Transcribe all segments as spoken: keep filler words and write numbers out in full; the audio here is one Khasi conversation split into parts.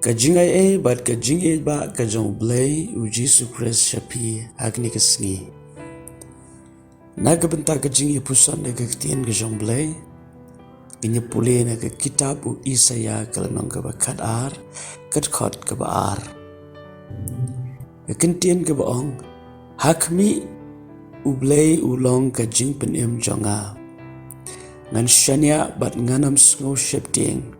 Ka jingaiei bad ka jingïeit ba ka jong U Blei U Jisu Khrist sha phi ha kane ka sngi. Na ka bynta ka jingïapuson da ka ktien ka jong U Blei, ngin ïa pule na ka kitab u Isaïah ka lynnong kaba khat ar, ka dkhot kaba ar. Ka ktien kaba ong, ha khmih, U Blei u long ka jingpynim jong nga. Ngan shaniah bad ngan ym sngew sheptieng.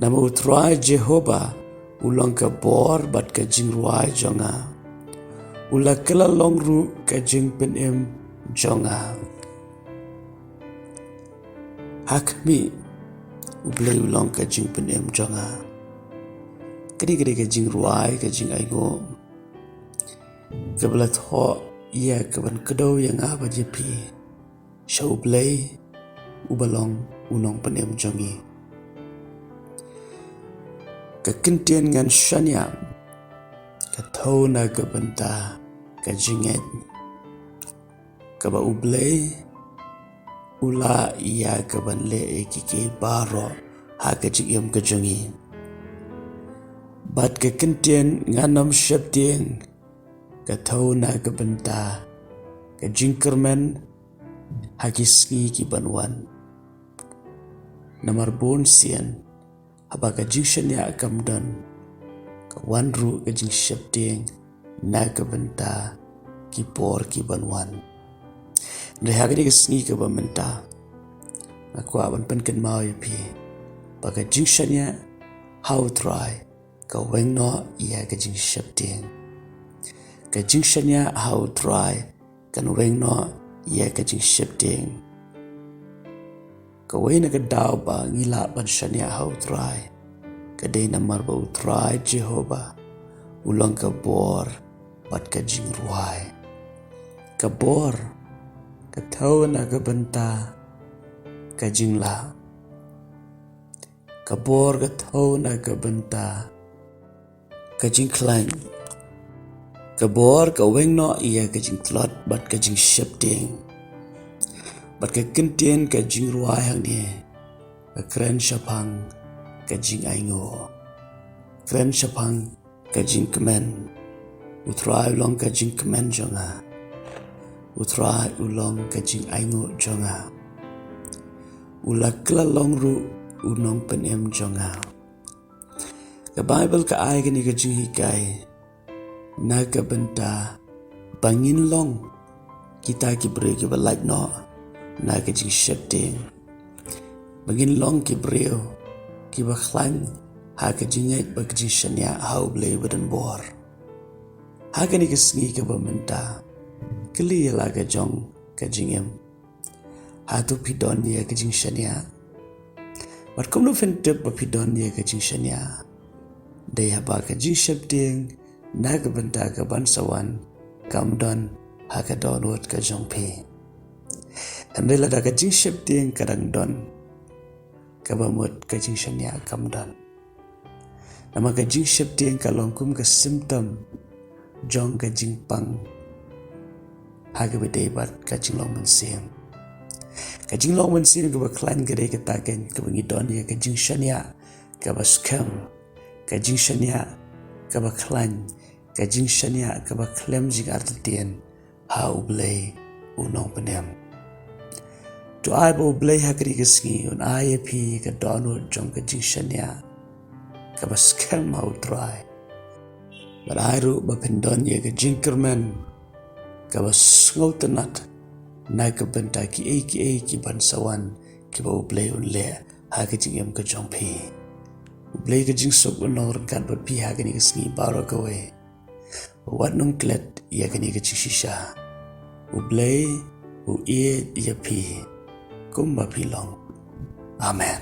Namar U Trai Jehobah u long ka bor bad ka jingrwai jong nga. U la kylla long ruh ka jingpynim jong nga. Ha khmih, U Blei u long ka jingpynim jong nga. Kane ka dei ka jingrwai, ka jingainguh kaba la thoh ïa kaban kdew ïa nga bad ïa phi sha U Blei uba long U Nongpynim jong ngi. Ka ktien ngan shaniah ka thew na ka bynta ka jingngeit kaba U Blei u lah ïa kaban leh ïa kiei kiei baroh ha ka jingim ka jong ngi. Bad ka ktien ngan ym sheptieng ka thew na ka bynta ka jingkyrmen ha ki sngi kiban wan. Namar bunsien, haba ka jingshaniah kam don, ka wan ruh ka jingsheptieng na ka bynta ki por kiban wan. Hynrei ha kane ka sngi kaba mynta, nga kwah ban pynkynmaw ïa phi ba ka jingshaniah ha U Trai ka weng noh ïa ka jingsheptieng. Ka jingshaniah ha U Trai kan weng noh ïa ka jingsheptieng. Kawei na ka daw ba ngi lah ban shaniah ha U Trai ka dei namar ba U Trai Jehobah u long ka bor bad ka jingrwai. Ka bor ka thew na ka bynta ka jinglah. Ka bor ka thew na ka bynta ka jingkhlaiñ. Ka bor ka weng noh ïa ka jingtlot bad ka jingsheptieng. Bad ka ktien ka jingrwai hangne ka kren shaphang ka jingainguh, kren shaphang ka jingkmen. U Trai u long ka jingkmen jong nga. U Trai u long ka jingainguh jong nga. U la kylla long ruh U Nongpynim jong nga. Ka Baibl ka ai kane ka jinghikai na ka bynta ba ngin long kita ki briew kiba lait noh na ka jingsheptieng. Ba ngin long ki briew kiba khlaiñ ha ka jingngeit bad ka jingshaniah ha U Blei ba don bor. Ha kane ka sngi kaba mynta, kylli ïa la ka jong ka jingim. Hato phi don ïa ka jingshaniah? Bad kumno phin tip ba phi don ïa ka jingshaniah? Dei haba ka jingsheptieng na ka bynta ka ban sa wan kam don ha ka dohnud ka jong phi. Hynrei lada ka jingsheptieng ka dang don, kaba mut ka jingshaniah kam don. Namar ka jingsheptieng ka long kum ka symptom jong ka jingpang ha kaba ïadei bad ka jinglong mynsiem. Ka jinglong mynsiem kaba khlaiñ ka dei kata keiñ kaba ngi don ïa ka jingshaniah kaba skhem, ka jingshaniah kaba khlaiñ, ka jingshaniah kaba khlem jingartatien ha U Blei U Nongpynim. To ai ba U Blei ha kane ka sngi un ai ïa phi ka dohnud jong ka jingshaniah kaba skhem ha U Trai. Bad ai ruh ba phin don ïa ka jingkyrmen kaba sngewtynnat na ka bynta kiei kiei kiban sa wan kiba U Blei un leh ha ka jingim ka jong phi. U Blei ka jingsuk un long ryngkat bad phi ha kane ka sngi baroh kawei. Wat nang klet ïa kane ka jingshisha. U Blei u ïeit ïa phi kumba phi long. Amen.